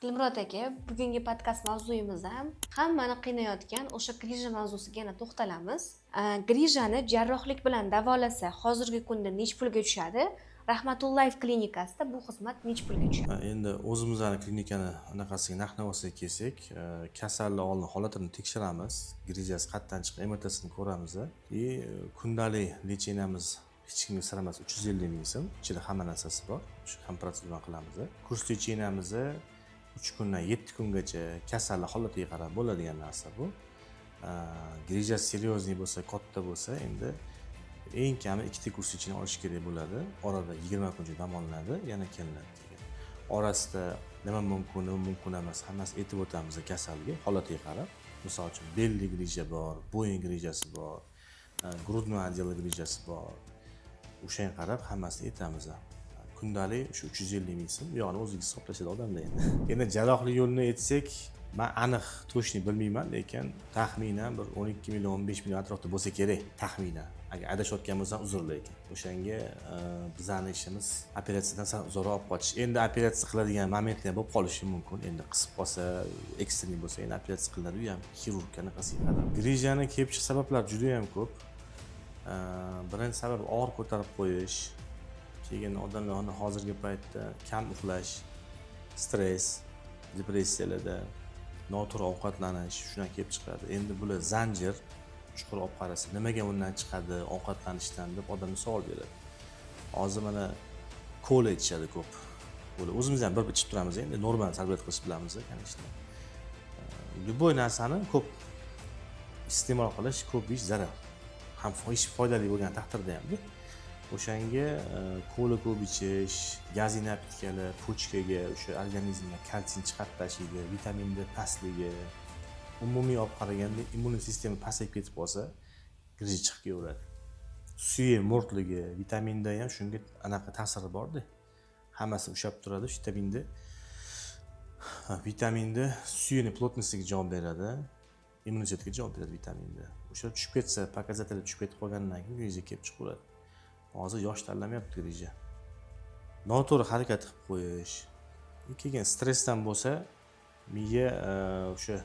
Dilmurod aka, bugungi podkast mavzuyimiz ham hammani qiynayotgan o'sha grija mavzusiga yana to'xtalamiz. Grijani jarrohlik bilan davolasa, hozirgi kunda nechi pulga tushadi? Rahmatullayev klinikasida bu xizmat nechi pulga tushadi? Ha, endi o'zimizni klinikani anaqasiga, narx navosiga kelsak, kasalni oldin holatini tekshiramiz, grijasi qayerdan chiqqan, MRTsini ko'ramiz и kundalik лечения miz hech kimga sir emas, 350 000 so'm, ichida hamma narsasi bor, shu ham protsedurani qilamiz. Kurs лечения mizni 3 kundan 7 kungacha, kasalni holatiga qarab bo'ladigan narsa bu. Grijasi серьезный bo'lsa, katta bo'lsa, endi eng kami ikkita kurs ichini olish kerak bo'ladi. Orada 20 kuncha dam olinadi, yana kelinadi. Keyin orasida nima mumkin, nima mumkin emas, hammasini aytib o'tamiz kasalga, holatiga qarab. Misol uchun, belli grija bor, bo'yin grijasi bor, грудной отдела grijasi bor, o'shanga qarab hammasini aytamiz. Kundalik shu 350 000 so'm, u yog'ini o'zingiz hisoblashadi odamlar. Endi jarrohlik yo'lini aytsak, man aniq, точный bilmayman, lekin taxminan bir 12 million, 15 million atrofida bo'lsa kerak taxminan. Agar adashayotgan bo'lsam, uzr. Lekin o'shanga bizani ishimiz operatsiyadan sal uzoqroq olib qochish. Endi operatsiya qiladigan momentlar ham bo'lib qolishi mumkin, endi qisib qolsa, экстренный bo'lsa, endi operatsiya qilinadi, u ham xirurg anaqasiga qarab. Grijani kelib chiqish sabablari juda yam ko'p. Birinchi sabab og'ir ko'tarib qo'yish, keyin odamlarni hozirgi paytda kam uxlash, stress, depressiyalarda, noto'g'ri ovqatlanish, shundan kelib chiqadi. Endi bular zanjir, chuqur olib qarasa, nimaga undan chiqadi, ovqatlanishdan deb odamlar savol beradi. Hozir mana kola ichishadi ko'p. Bular o'zimiz ham bir ichib turamiz, endi normani sarfiyat qilish bilamiz, конечно. Любой narsani ko'p iste'mol qilish, ko'p yeyish zarar ham, foydali bo'lgan taqdirda hamda. O'shanga kola ko'p ichish, газовый напитка lar почка ga, o'sha organizmga kalsiy chiqarib tashlaydi, vitamin D pastligi, umumiy olib qaraganda immun sistema pasayib ketib qolsa, grija chiqib kelaveradi. Suyak mo'rtligi, vitamin D ham shunga anaqa ta'siri borda, hammasi ushlab turadi. Vitamin D, vitamin D suyakni плотность iga javob beradi, immunitetga javob beradi vitamin D. O'sha tushib ketsa, показатель tushib ketib qolgandan keyin grija kelib chiqaveradi. Hozir yosh tanlamayapti grija. Noto'g'ri harakat qilib qo'yish, keyin stressdan bo'lsa, miya o'sha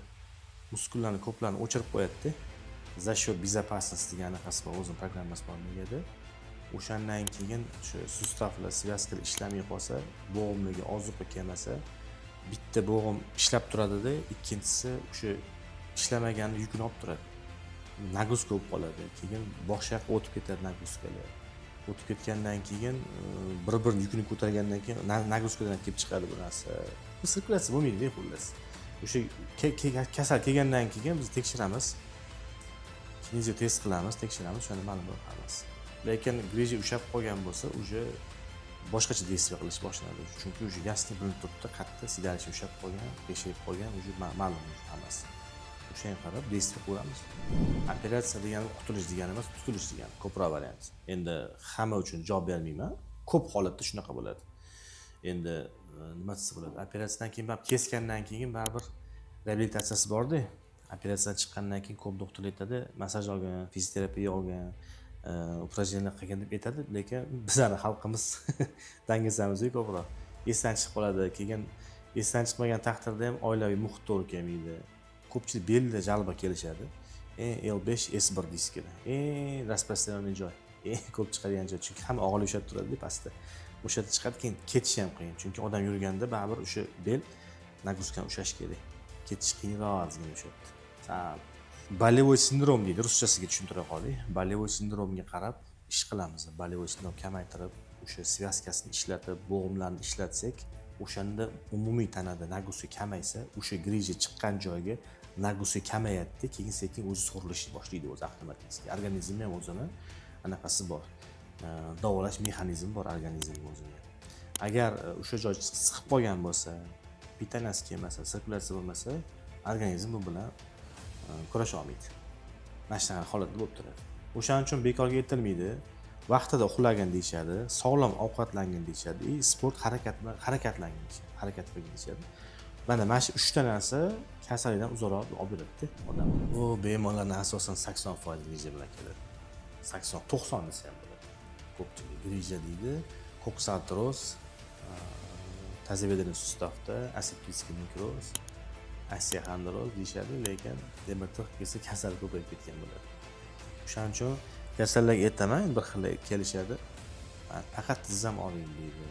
muskullarni ko'plarni o'chirib qo'yadida, за счет безопасности degan anaqasi bor, o'zini programmasi bor miyada. O'shandan keyin o'sha сустав lar, связка lar ishlamay qolsa, bo'g'imlarga ozuqa kelmasa, bitta bo'g'im ishlab turadida, ikkinchisi o'sha ishlamaganni yukini olib turadi, нагрузка bo'lib qoladi. Keyin boshqa o'tib ketadi, нагрузка lar o'tib ketgandan keyin bir birini yukini ko'targandan keyin нагрузка dan kelib chiqadi bu narsa, sirkulyatsiya bo'lmaydida. Xullas, o'sha kasal kelgandan keyin biz tekshiramiz, kinezio test qilamiz, tekshiramiz, o'shanda ma'lum bo'ladi hammasi. Lekin grija ushlab qolgan bo'lsa, уже boshqacha действие qilish boshlanadi, chunki уже ясный bilinib turibdi, qayerda седалище ushlab qolgan, qiyshayib qolgan, уже ma'lum уже hammasi. O'shanga qarab действие qilamiz. Operatsiya degani qutulish degani emas, tutulish degani ko'proq variant. Endi hamma uchun javob bermayman, ko'p holatda shunaqa bo'ladi. Endi nima desa bo'ladi, operatsiyadan keyin baribir, kesgandan keyin baribir reabilitatsiyasi borda. Operatsiyadan chiqqandan keyin ko'p doktorlar aytadi, massaj olgin, fizioterapiya olgin, упражнение qilgin deb aytadi. Lekin bizani xalqimiz dangasamiz ko'proq, esdan chiqib qoladi. Keyin esdan chiqmagan taqdirda ham oilaviy muhit to'g'ri kelmaydi. Ko'pchilik belda жалоба kelishadi. L5 S1 diskida eng распространенный joy, eng ko'p chiqadigan joy, chunki hamma og'irlik ushlab turadida pastda, o'sha yerda chiqadi. Keyin ketishi ham qiyin, chunki odam yurganda baribir o'sha bel нагрузка ni ushlash kerak, ketish qiyinroq ozgina o'sha yerda sal. Болевой sindrom deydi, ruschasiga tushuntira qolay. Болевой sindromga qarab ish qilamiz. Болевой sindrom kamaytirib, o'sha связка sini ishlatib, bo'g'imlarni ishlatsak, o'shanda umumiy tanada нагрузка kamaysa, o'sha grija chiqqan joyga нагрузка kamayadida, keyin sekin o'zi so'rilishni boshlaydi o'zi avtomatik. Organizmni ham o'zini anaqasi bor, davolash mexanizmi bor organizmni o'zini. Agar o'sha joy siqib qolgan bo'lsa, питания si kelmasa, sirkulyatsiya bo'lmasa, organizm bu bilan kurasha olmaydi, mana shunaqa holatda bo'lib turadi. O'shaning uchun bekorga aytilmaydi, vaqtida uxlagin deyishadi, sog'lom ovqatlangin deyishadi и sport, harakat bilan harakatlangin deyishadi, harakat qilgin deyishadi. Mana shu uchta narsa kasallikdan uzoqroq olib yuradida odam. Bu bemorlarni asosan 80% grija bilan keladi, 80, 90 desa ham bo'ladi. Ko'pchilik grija deydi, koksartroz, Тазобедренный сустав da асептический некроз, остеохондроз deyishadi, lekin temir tig' kelsa kasal ko'payib ketgan bo'ladi. O'shaning uchun kasallarga aytaman, bir xil kelishadi, faqat tizzam og'riydi deydi.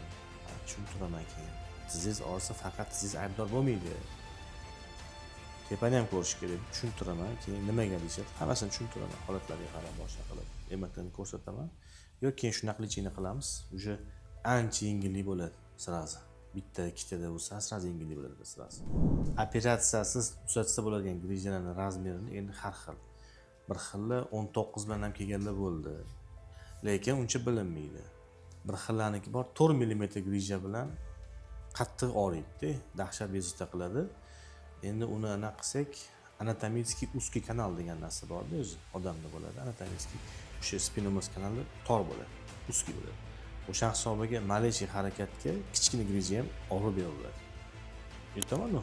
Tushuntiraman keyin, tizingiz og'risa faqat tizingiz aybdor bo'lmaydi, tepani ham ko'rish kerak, tushuntiraman. Keyin nimaga deyishadi, hammasini tushuntiraman, holatlarga qarab boshqa qilib MRTni ko'rsataman. Yo'q, keyin shunaqa лечение qilamiz, уже ancha yengillik bo'ladi сразу, bitta ikkitada bo'lsa сразу yengillik bo'ladi сразу. Operatsiyasiz tuzatsa bo'ladigan грыжа larni размер ini endi har xil, bir xili 19 bilan ham kelganlar bo'ldi, lekin uncha bilinmaydi. Bir xillarniki bor, 4 millimetr грыжа bilan qattiq og'riydida, dahshat bezovta qiladi. Endi uni anaqa qilsak, анатомический узкий канал degan narsa borda, o'zi odamda bo'ladi анатомический, o'sha спинной мозг kanali tor bo'ladi, узкий bo'ladi. O'sha hisobiga малейший harakatga kichkina грыжа ham og'riq beraveradi. Aytamanu,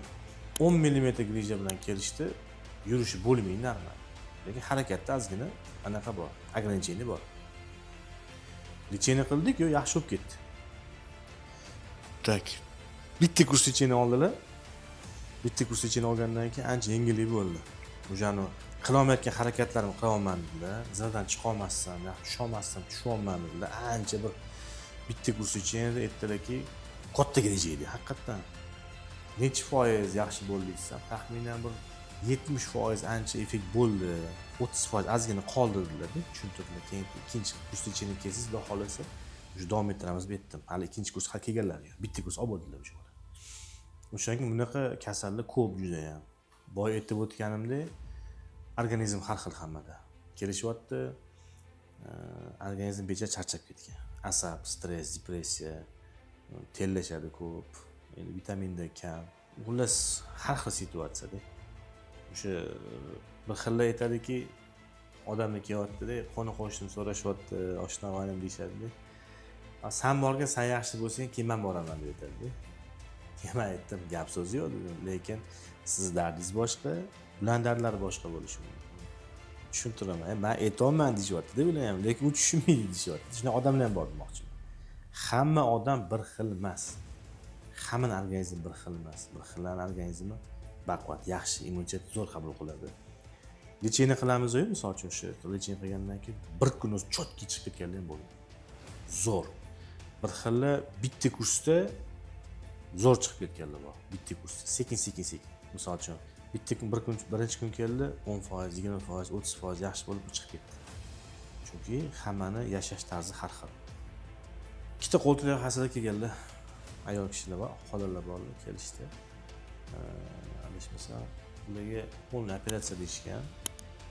10 millimetr грыжа bilan kelishdi, yurishi bo'lmaydi normal, lekin harakatda ozgina anaqa bor, ограничение bor. Лечение qildik, yo'q, yaxshi bo'lib ketdi. Так, bitta kurs лечение oldilar. Bitta kurs лечение olgandan keyin ancha yengillik bo'ldi. Уже qilolmayotgan harakatlarimni qilyapman dedilar, zinadan chiqolmasdan, tusholmasdan tushyapman dedilar. Ancha bir bitta kurs лечение da aytdilarki, katta грыжа edi haqiqatdan. Nechi foiz yaxshi bo'ldi desam, taxminan bir 70% ancha effekt bo'ldi, 30% ozgina qoldi dedilarda, tushuntirdilar. Keyin ikkinchi kurs лечение kelsangiz, xudo xohlasa, уже davom ettiramiz deb aytdim. Hali ikkinchi kurs hali kelganlari yo'q, bitta kurs olib bo'ldilar o'sha. O'shaning uchun bunaqa kasallar ko'p judayam. Boya aytib o'tganimdek, organizm har xil hammada kelishyapti. Organizm bechora charchab ketgan, asab, stress, depressiya, terlashadi ko'p, endi vitamin D kam, xullas har xil situatsiyada. O'sha bir xillar aytadiki, odamni kelyaptida, qo'ni qo'shnim so'rashyapti, oshna og'aynim deyishadida, san borgin, san yaxshi bo'lsang, keyin man boraman deb aytadida. Keyin man aytdim, gap so'z yo'q dedim, lekin sizni dardingiz boshqa, ularni dardlari boshqa bo'lishi mumkin. Tushuntiraman, man aytyapman deyishyaptida ular ham, lekin u tushunmaydi deyishyapti. Shunaqa odamlar ham bor demoqchiman. Hamma odam bir xil emas, hammani organizmi bir xil emas. Bir xillarni organizmi baquvvat, yaxshi, immunitet zo'r qabul qiladi. Лечение qilamiz, misol uchun, o'sha лечение qilgandan keyin bir kun o'zi четкий chiqib ketganlar ham bo'lgan, zo'r. Bir xili bitta kursda zo'r chiqib ketganlar bor, bitta kursda sekin sekin sekin. Misol uchun, bitta kun, bir kun, birinchi kun keldi, 10%, 20%, 30% yaxshi bo'lib chiqib ketdi, chunki hammani yashash tarzi har xil. Ikkita qo'ltiqtayoq hasada kelganlar, ayol kishilar bor, xolalar borlar, kelishdi. Adashmasam, ularga полный operatsiya deyishgan,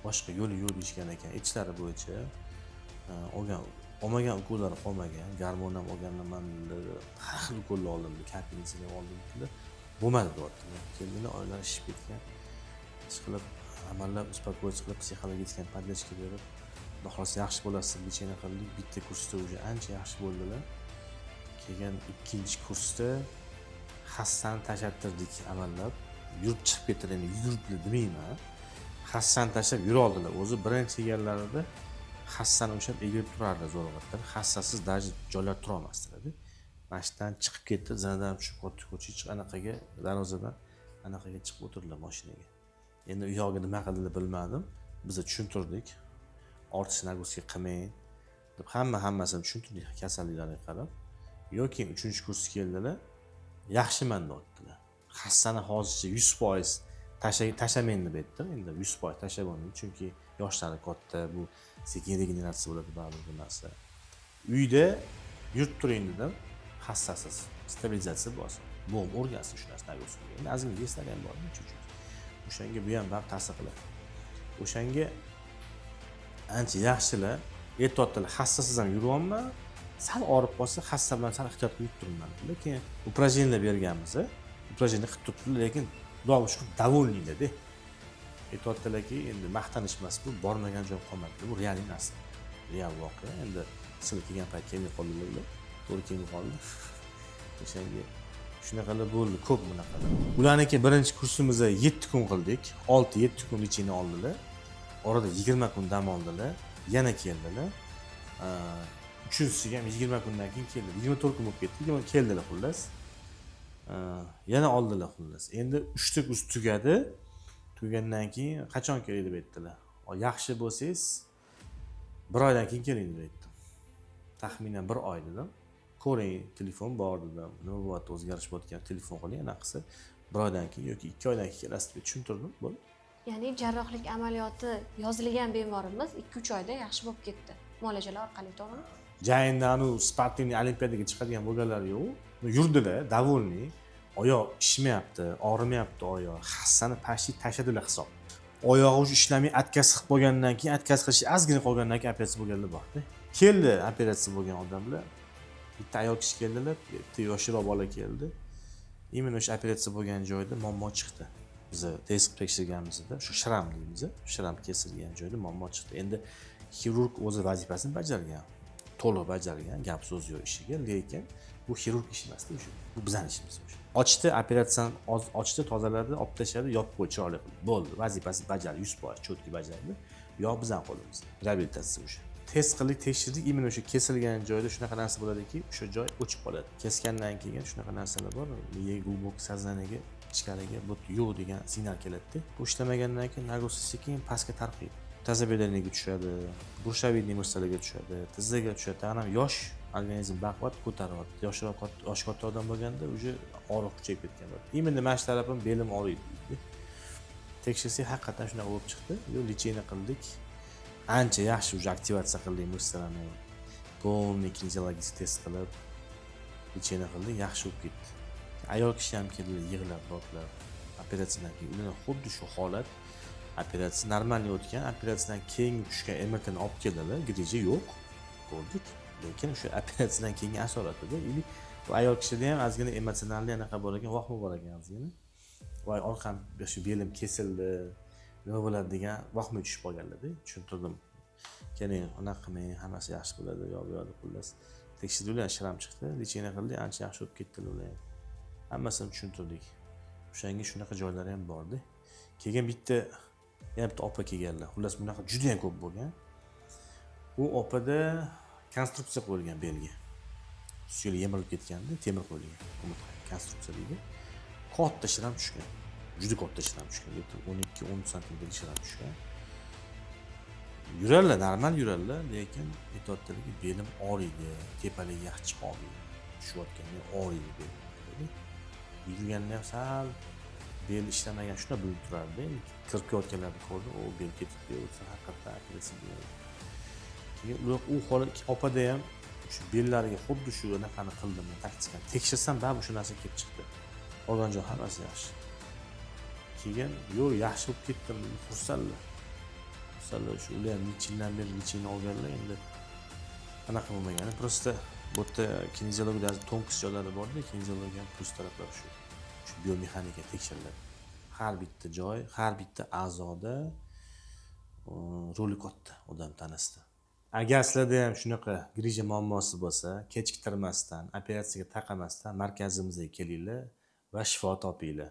boshqa yo'li yo'q deyishgan ekan. Aytishlari bo'yicha olgan olmagan ukollari qolmagan, gormon ham olganman dedilar, har xil ukollar oldim, капельница ham oldim dedilar, bo'lmadi deyaptilar. Keldilar, oyoqlari shishib ketgan. Ishqilib, amallab успокоить qilib, психологический поддержка berib, xudo xohlasa yaxshi bo'lasiz, лечение qildik. Bitta kursda уже ancha yaxshi bo'ldilar. Keyin ikkinchi kursda hassani tashlattirdik, amallab yurib chiqib ketdilar. Endi yuribdilar demayman, hassani tashlab yura oldilar. O'zi birinchi kelganlarida hassani ushlab egilib turardi zo'rg'atdan, hassasiz даже joylari turolmasdilarda. Mana shu yerdan chiqib ketdi, zinadan tushib katta ko'chaga chiqib, anaqaga, darvozadan anaqaga chiqib o'tirdilar mashinaga. Endi u yog'iga nima qildilar, bilmadim. Biza tushuntirdik, ortiqcha нагрузка qilmang deb, hammasini tushuntirdik kasalliklarga qarab. Yoki keyin uchinchi kurs keldilar, yaxshiman deyaptilar. Hassani hozircha 100% tashlamang deb aytdim. Endi 100% tashlab bo'lmaydi, chunki yoshlari katta, bu sekin regeneratsiya bo'ladi baribir bu narsa. Uyda yurib turing dedim hassasiz, stabilizatsiya bo'lsin, bo'g'im o'rgansin shu narsa, нагрузка. Endi ozgina вес lari ham bor чуть чуть, o'shanga bu ham baribir ta'sir qiladi. O'shanga ancha yaxshilar aytyaptilar, hassasiz ham yuryapman, sal og'rib qolsa hassa bilan sal ehtiyot qilib yurib turibman. Lekin упражнение lar berganmiz, упражнение qilib turibdilar, lekin xudoga shukur, довольный larda. Aytyaptilarki, endi maqtanish emas bu, bormagan joy qolmadi. Bu реальный narsa, real voqea. Endi sizlar kelgan payt kelmay qoldilar ular, to'g'ri, kelmay qoldi. O'shanga shunaqalar bo'ldi ko'p bunaqalar. Ularniki birinchi kursimizda 7 kun qildik, 6-7 kun лечение oldilar, orada 20 kun dam oldilar, yana keldilar. Uchinchisiga ham 20 kundan keyin keldi, 24 kun bo'lib ketdi, 20 keldilar. Xullas, Yana oldilar xullas. Endi 3 ta kurs tugadi. Tugagandan keyin qachon keling deb aytdilar. Yaxshi bo'lsangiz, bir oydan keyin keling deb aytdim. Taxminan bir oy dedim. Ko'ring, telefon bor dedim. Nima bo'lyapti, o'zgarish bo'layotgan, telefon qiling, anaqa qilsa, bir oydan keyin yoki 2 oydan keyin kelasiz deb tushuntirdim. Bo'ldi. Ya'ni jarrohlik amaliyoti yozilgan bemorimiz 2-3 oyda yaxshi bo'lib ketdi muolajalar orqali, to'g'rimi? Jayinda anu спортивный olimpiadaga chiqadigan bo'lganlar yo'q. Yurdilar, довольный. Oyoq ishmayapti, og'rimayapti oyoq. Hassani почти tashladilar hisob. Oyog'i уже ishlamay, отказ qilib qolgandan keyin, отказ qilish ozgina qolgandan keyin operatsiya bo'lganlar borda. Keldi operatsiya bo'lgan odamlar. Bitta ayol kishi keldilar, bitta yoshroq bola keldi. Именно o'sha operatsiya bo'lgan joyda muammo chiqdi. Biz test qilib tekshirganimizda, shu шрам deymiz, шрам kesilgan joyda muammo chiqdi. Endi xirurg o'zi vazifasini bajargan, to'liq bajargan, gap so'z yo'q ishiga, lekin bu xirurg ishi emasda o'sha. Bu bizani ishimiz o'sha. Ochdi, operatsiyani ochdi, tozaladi, olib tashladi, yopib qo'ydi chiroyli qilib. Bo'ldi, vazifasini bajardi, 100% чётко bajardi. Bu yoq bizani qo'limizda. Reabilitatsiya o'sha. Test qildik, tekshirdik, именно o'sha kesilgan joyda shunaqa narsa bo'ladiki, o'sha joy o'chib qoladi. Kesgandan keyin shunaqa narsalar bor, miyaga, глубокий сознание ga, ichkariga bu yo'q degan signal keladida. Bu ishlamagandan keyin нагрузка sekin pastga tarqaydi. Тазобедренный ga tushadi, грушевидный мышца larga tushadi, tizzaga tushadi. Tag'in ham yosh organizm baquvvat ko'taryapti. Yoshroq yoshi katta odam bo'lganda уже og'riq kuchayib ketgan bo'ladi. Именно mana shu tarafim, belim og'riydi deydi. Tekshirsak, haqiqatdan shunaqa bo'lib chiqdi. Yo'q, лечение qildik. Ancha yaxshi уже aktivatsiya qildik мышца larni. Полный кинезиологический тест qilib, лечение qildik, yaxshi bo'lib ketdi. Ayol kishi ham keldilar, yig'lab, botlab. Operatsiyadan keyin ular xuddi shu holat. Operatsiya нормальный o'tgan, operatsiyadan keyin tushgan МРТ ni olib keldilar, грыжа yo'q. Ko'rdik. Lekin o'sha operatsiyadan keyingi asoratida или bu ayol kishida ham ozgina эмоциональный anaqa bor ekan, vahima bor ekan ozgina. Voy, orqam, shu belim kesildi, nima bo'ladi degan vahima tushib qolganlarda. Tushuntirdim. Keling, unaqa qilmang, hammasi yaxshi bo'ladi, yo bu yoq deb xullas. Tekshirdilar, шрам chiqdi, лечение qildik, ancha yaxshi bo'lib ketdilar ular ham. Hammasini tushuntirdik. O'shanga shunaqa joylari ham borda. Keyin bitta, yana bitta opa kelganlar. Xullas, bunaqa juda ham ko'p bo'lgan. U opada konstruksiya qo'yilgan belga. Suyagi yemirilib ketganda temir qo'yilgan. Umurtqa konstruksiya deydi. Katta шрам tushgan. Juda katta шрам tushgan. 12-13 santimetrlik шрам tushgan. Yuradilar, normal yuradilar, lekin aytyaptilarki, belim og'riydi, tepaligi yaxshi chiqa olmaydi. Tushayotganda og'riydi belim. Dedi. Yurganda ham sal bel ishlamagan shunday bilib turardi. Endi kirib kelayotganlarni ko'rdim, o bel ketibdi, o'tsa haqiqatdan operatsiya bo'ladi. Keyin ular u holat opada ham shu bellariga xuddi shu anaqani qildim, taktikani. Tekshirsam, baribir shu narsa kelib chiqdi. Qolgan joy hammasi yaxshi. Keyin yo'q, yaxshi bo'lib ketdim, xursandlar. Xursandlar, shu ular ham necha yildan beri лечение olganlar, endi anaqa bo'lmagan. Просто bu yerda kineziologiyada тонкость joylari borda, kineziologiya ham plyus taraflari shu. Shu biomexanika tekshiriladi. Har bitta joy, har bitta a'zoda roli katta odam tanasida. Agar sizlarda ham shunaqa грыжа muammosi bo'lsa, kechiktirmasdan, operatsiyaga taqamasdan markazimizga kelinglar va shifo topinglar.